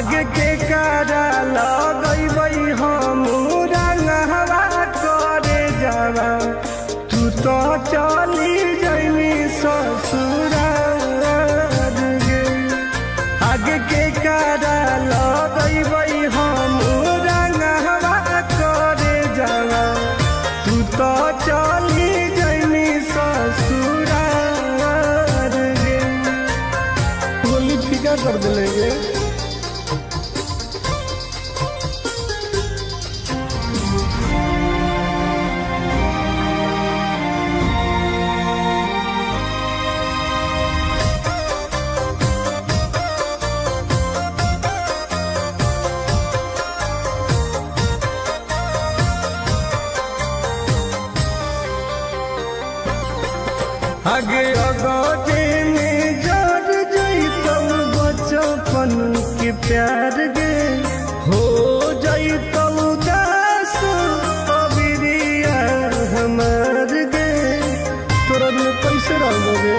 आगे के कारा लगैबै हम रंगवा करे जावा, तू तो चली जैनी ससुरार गे। आगे के कारा लगैबै हम रंगवा करे जावा, तू तो चली जैनी ससुरार गे। होली फीका कर दिले गे। आगे अगजे में जर जैतौ बचपन के प्यार गे, हो जैतौ दास अबिरिया हमार गे। तोरा बिना कैसे रहबो गे।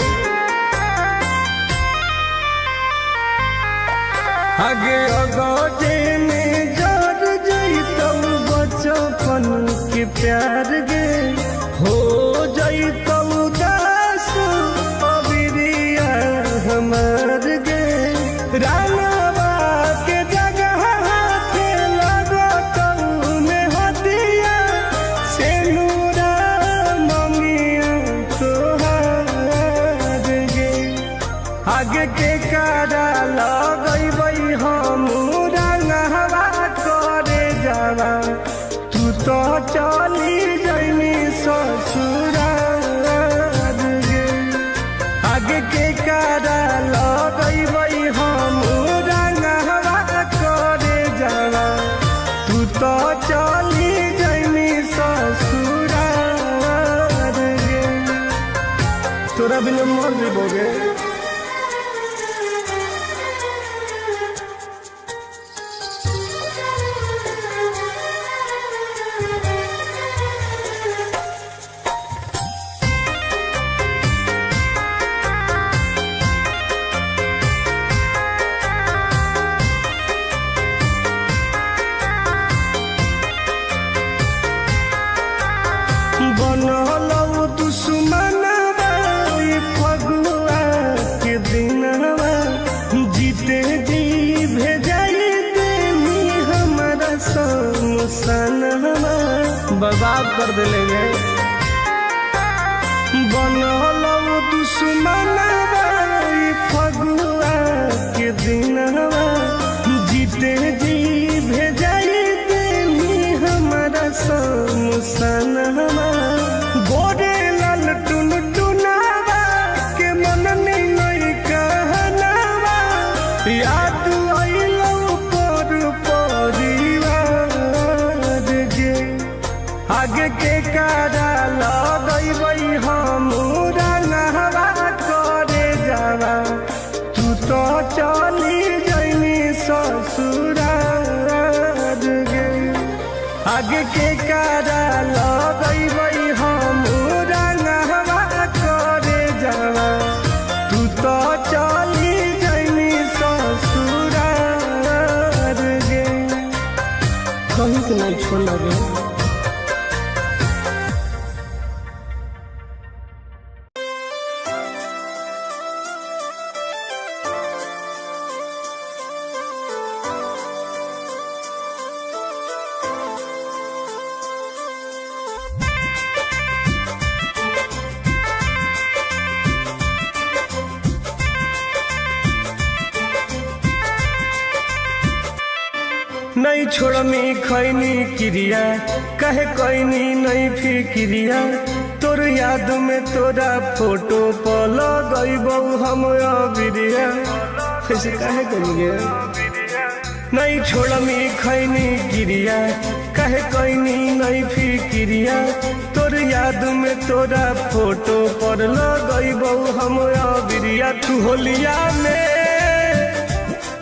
आगे अगजे में जर जैतौ बचपन के प्यार गे, हो जैतौ दास अबिरिया हमार गे। रानवा के जगह हाथे लगतौ में हदिया, सेनुरा मंगिया तोहार गे। आगे के कारा लगैबै हम रंगवा करे जावा, तू तो चली जैनी ससुरार गे। आगे के कारा लगैबै हम रंगवा करे जावा, तू तो चली जैनी ससुरार गे। तोरा बिना मर जेबो गे। बनलौ दुश्मनवा ई फगुआ के दिनवा, जीते जी भेजाई देनी हमरा शमशानवा। बर्बाद कर दिले गे। बनलौ दुश्मनवा ई फगुआ के दिनवा, जीते जी भेजाई देनी हमरा शमशानवा। गोरे लाल टुन टुनावा के मन नहीं कहनावा, याद अइलौ पर परिवार गे। आगे के कारा लगैबै हम रंगवा करे जावा, तू तो चली जैनी ससुरार गे। आगे के कारा लगैबै हम रंगवा करे जावा, तू तो चली जैनी ससुरार गे। कहीं के नहीं छोड़ लगे। नहीं छोड़मी खैनी क्रिया, कहे कैनी नहीं फिक्रिया, तोर याद में तोरा फोटो पर लगैबौ हम अबिरिया। ऐसे काहे करिए। नहीं छोड़मी खैनी क्रिया, कहे कैनी नहीं फिक्रिया, तोर याद में तोरा फोटो पर लगैबौ हम अबिरिया। तू होलिया में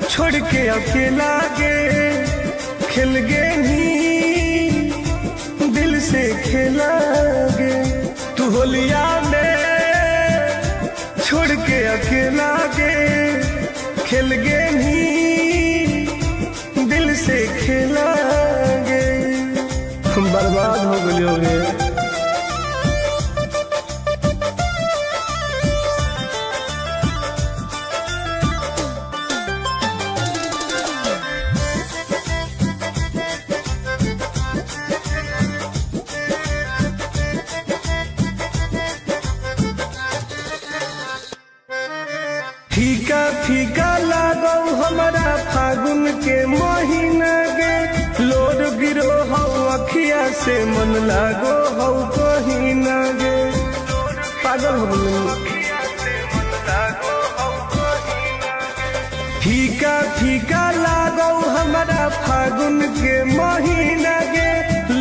छोड़ के अकेला गे, खेल गे नी दिल से खेला गे। तू होलिया में छोड़ के अकेला गे, खेल गे नी गेलियो गे। फीका फीका लागौ हमारा फागुन के महीना गे, लोड गिरो हौ अखिया से मन लागो हौ कहीना गे। पागल हो गइल। फीका फीका लागौ हमारा फागुन के महीना गे,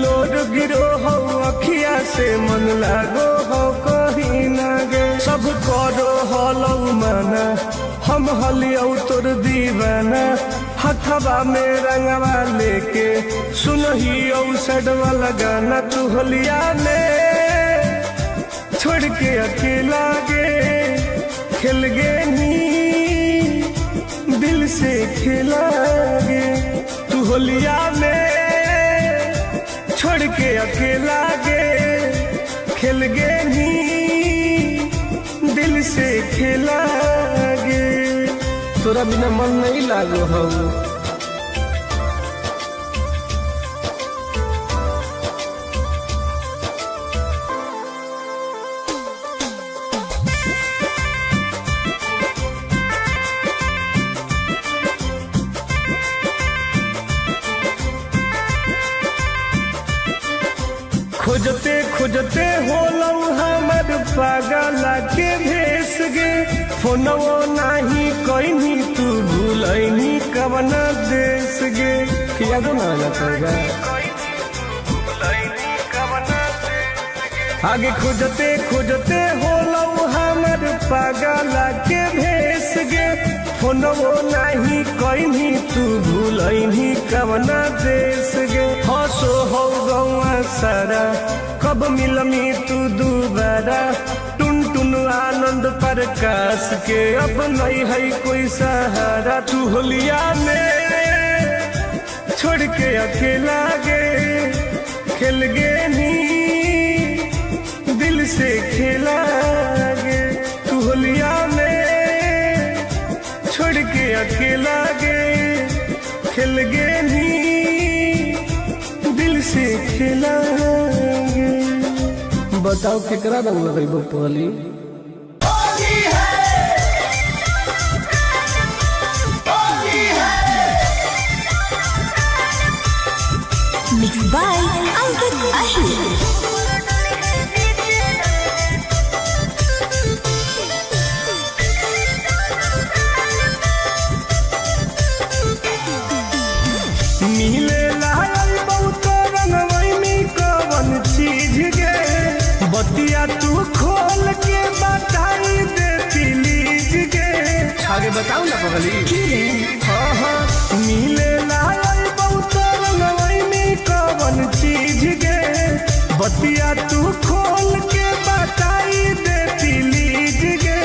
लोड गिरो हौ अखिया से मन लागो हौ कहीना गे। सब करो हलौ माना, हम हलियौ तोर दीवाना, हथवा में रंगवा लेके सुनहियौ सडवा लगाना। तू होलिया में छोड़ के अकेला गे, खेल गे नी दिल से खेला गे। तू होलिया में छोड़ के अकेला गे, खेल गे नी दिल से खेला गे। तोरा बिना मन नहीं लागो हौ। खोजते खोजते होलौ हमर पागल के भेस गे, फोनवो नाही कइनी तू भूलैनी कवना देश गे। यादो ना आना पड़ेगा आगे। खोजते खोजते होलौ हमर पागल के भेस गे, फोनवो नाही कइनी तू भूलैनी कवना देश गे। हंसो हौ गौआ सारा, कब मिलमी तू दोबारा, टुन टुन आनंद प्रकाश के अब नहीं है कोई सहारा। तू होलिया में छोड़ के अकेला गे, खेल गे नी दिल से खेला गे। तू होलिया में छोड़ के अकेला गे, खेल गे नी दिल से खेला गे। बताओ केकरा रंग लगैबो पहली। Mix by Ankit Ahir. मिले लायल बहुत रंगवई में कवन चीज गे, बतिया तू खोल के बताई दे प्लीज गे। आगे बताओ ना पगली। हाँ हाँ, मिले लायल बहुत रंगवई में कवन चीज गे, बतिया तू खोल के बताई दे प्लीज गे।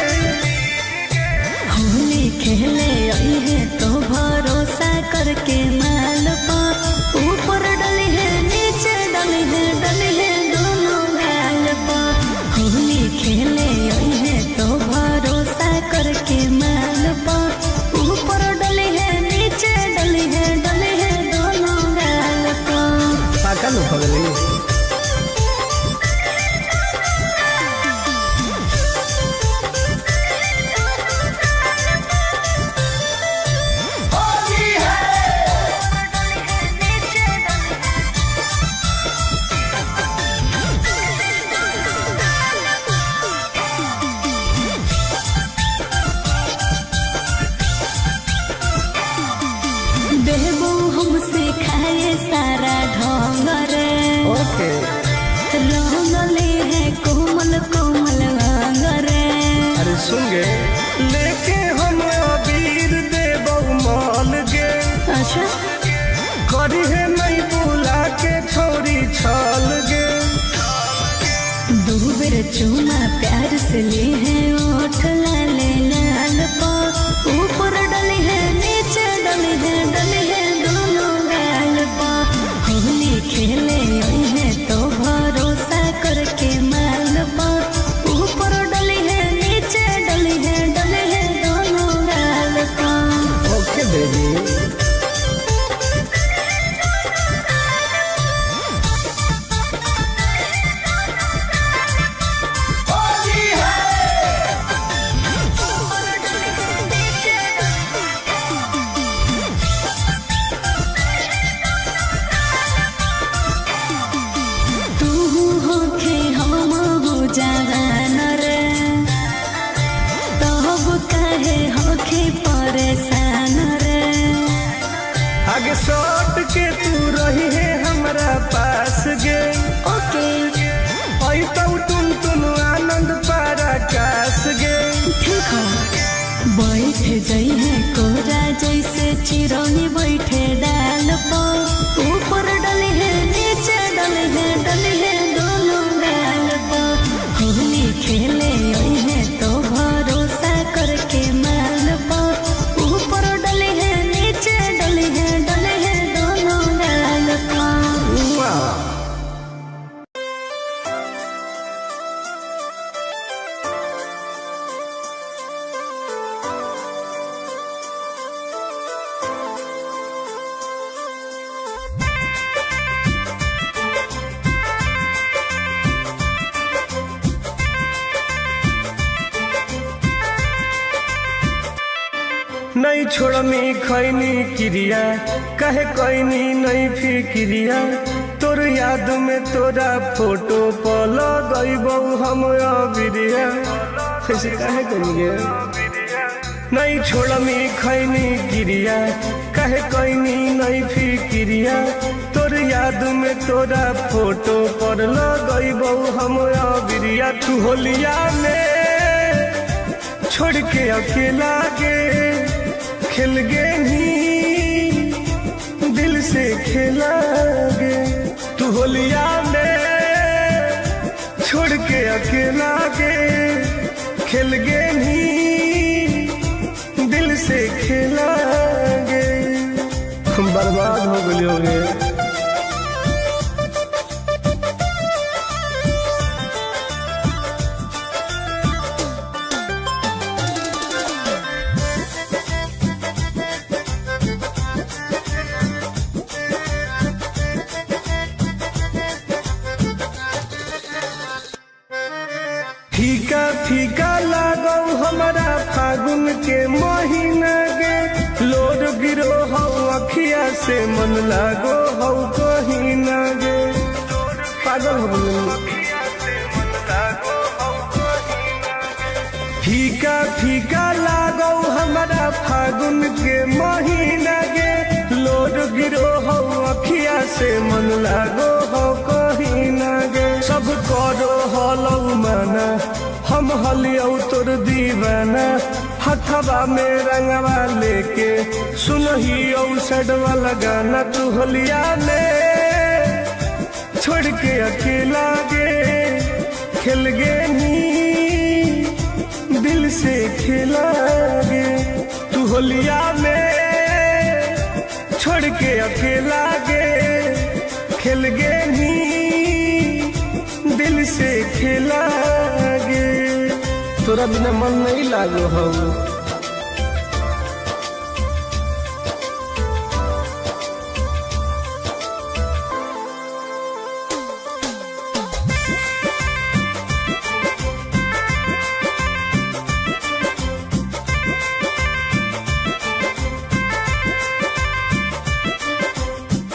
होली खेले आई है तो भरोसा करके माल पा, ऊपर डली है नीचे डली है, डली है दोनों गाल पा। होली खेले आई है तो भरोसा करके माल पा, ऊपर डली है नीचे डली है, डली है दोनों गाल पा। पागल हो पगली। देबो हमसे खाए सारा ढोंग रे, ओके रंगले है कोमल कोमल अंग रे। अरे सुन गे, लेके हम अबीर देबौ माल गे, अच्छा करी है नहीं बुला के छोरी छाल गे। दो बेर चूमा प्यार से ले है ओठ लाले लाल पा, ऊपर डले है नीचे डले है, डले है दोनों गाल पा। होली खेले आई है तो के तू रही है हमरा पास गे। ओके। ऐतौ टुन टुन आनंद पराकाश गे। ठीक हो। बैठ जाइ है कोरा जैसे चिरौनी बैठे डाल पर, ऊपर डले है नीचे डले है डले है दोनों गाल पर। होली खेले आई है तो भरोसा करके माल पर, ऊपर डले है नीचे डले है डले है दोनों गाल पर। वाह। नहीं छोड़मी खैनी क्रिया, कहे कैनी नहीं फिक्रिया, तोर याद में तोरा फोटो पर लगैबौ हम अबिरिया। ऐसे काहे करिए? नहीं छोड़मी खैनी क्रिया, कहे कैनी नहीं फिक्रिया, तोर याद में तोरा फोटो पर लगैबौ हम अबिरिया। तू होलिया में छोड़ के अकेला गे खेल गे नी, दिल से खेला गे। तू होलिया में छोड़ के अकेला गे खेल गे नी, दिल से खेला गे। हम बर्बाद हो गए हो गे। फीका फीका लागौ हमारा फागुन के महीना गे, लोड गिरो हौ अखिया से मन लागो हौ कहीं ना गे। पागल हो गइल। फीका फीका लागौ हमारा फागुन के महीना गे, लोड गिरो हौ अखिया से मन लागो हौ कहीं ना गे। सब करो हलौ माना, हम हलियौ तोर दीवाना, हथवा में रंगवा लेके सुनही औ सडवा लगाना। तू होलिया में छोड़ के अकेला गे खेल गे नी, दिल से खेला गे। तू होलिया में छोड़ के अकेला गे खेल गे नी, दिल से खेला गे। तोरा बिना मन नहीं लागो हौ।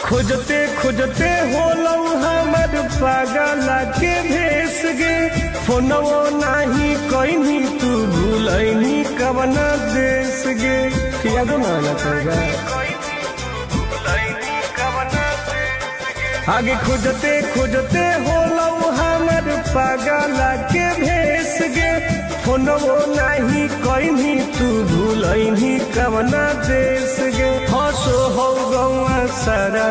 खोजते खोजते होलौ हमर पागल के भेस गे, फोनवो नाही कैनी तू भूलैनी कवना देश गे। यादो ना आना पड़ेगा। आगे खोजते खोजते होलौ हमर पागल के भेस गे, फोनवो नाही कैनी तू भूलैनी कवना देश गे। हंसो हौ गौआ सारा,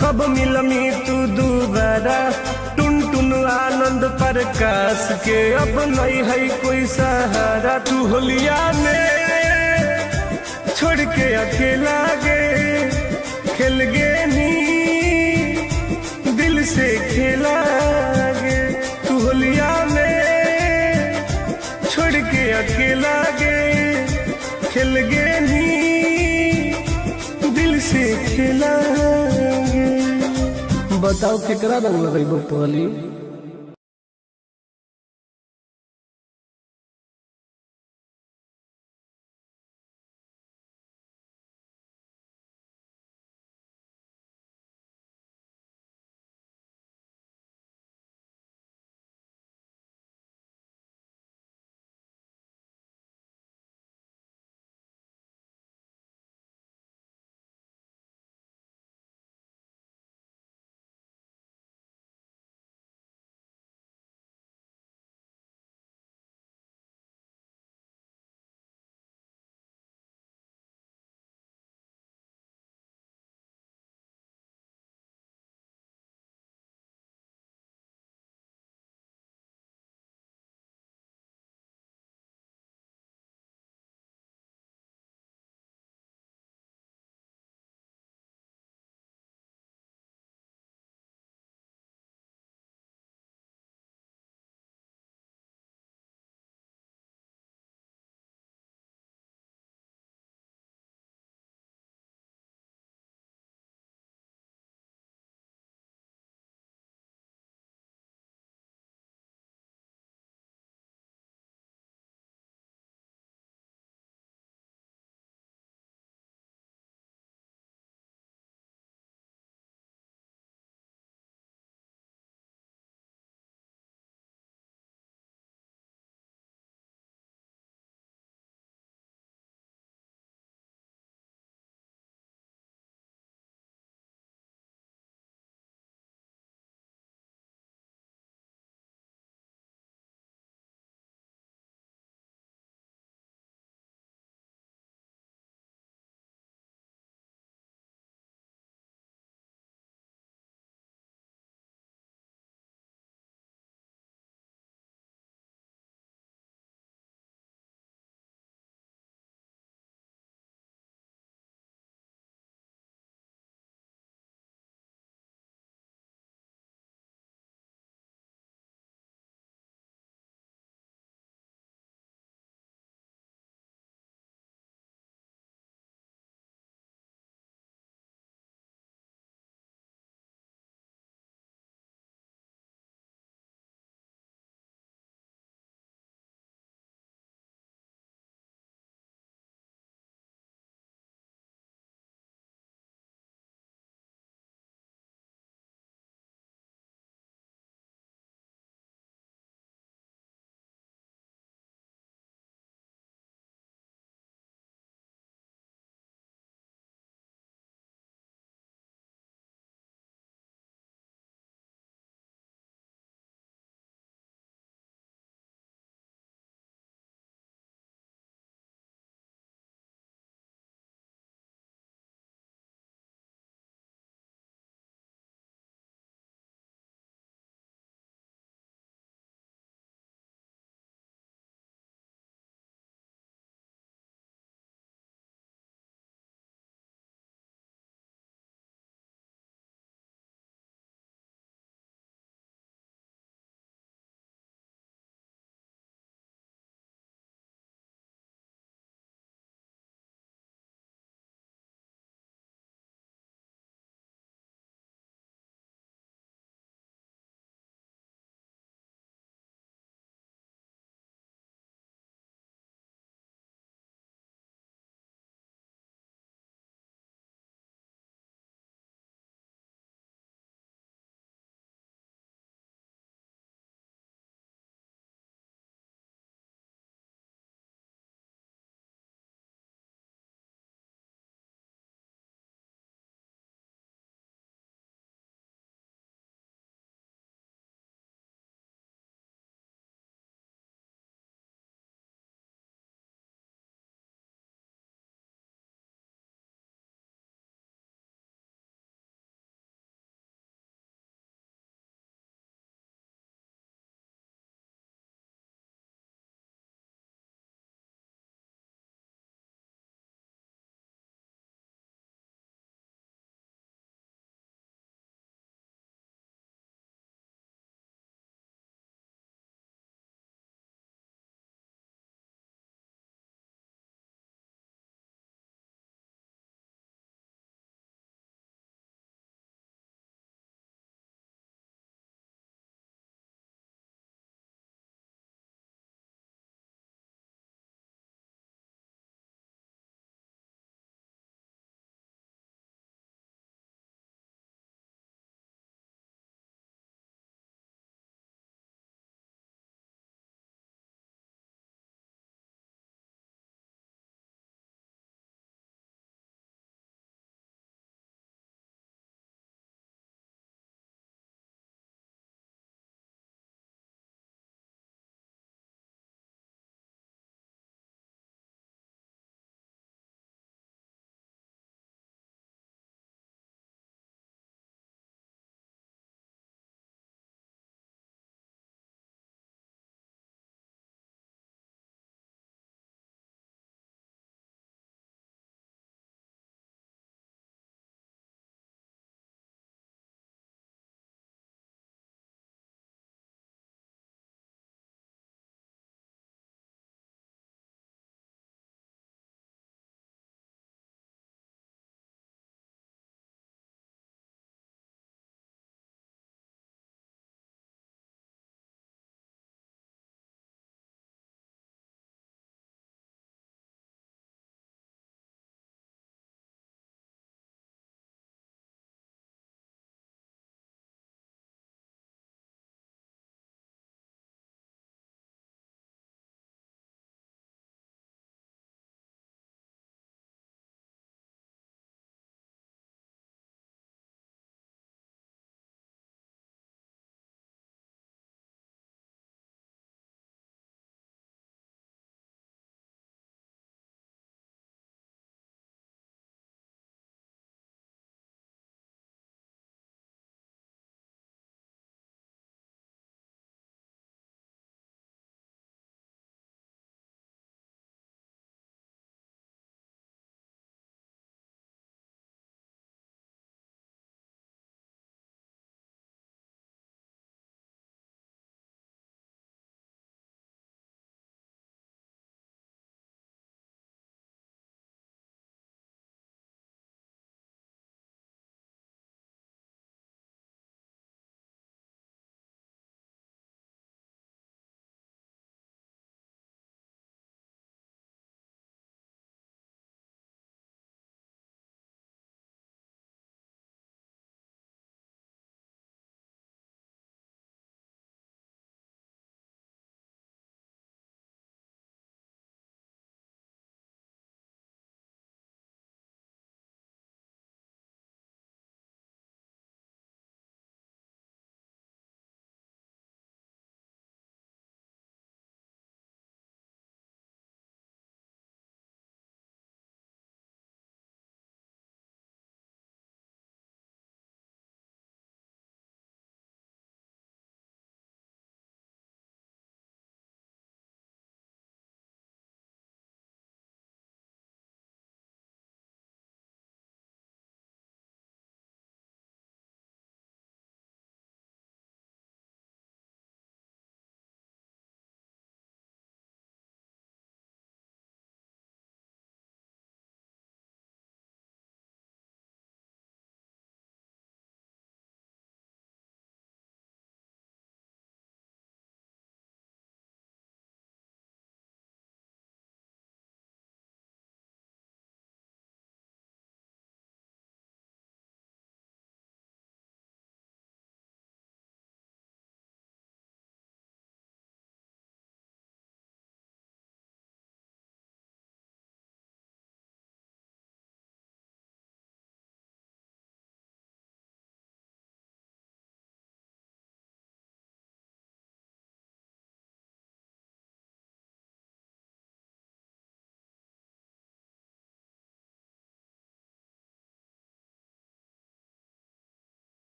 कब मिलमी तू दोबारा, टुन टुन आनंद प्रकाश के अब नहीं है कोई सहारा। तू होलिया में छोड़ के अकेला गे खेल गे नी, दिल से खेला गे। तू होलिया में छोड़ के अकेला गे खेल गे नी, दिल से खेला गे। बताओ केकरा रंग लगैबो पहली?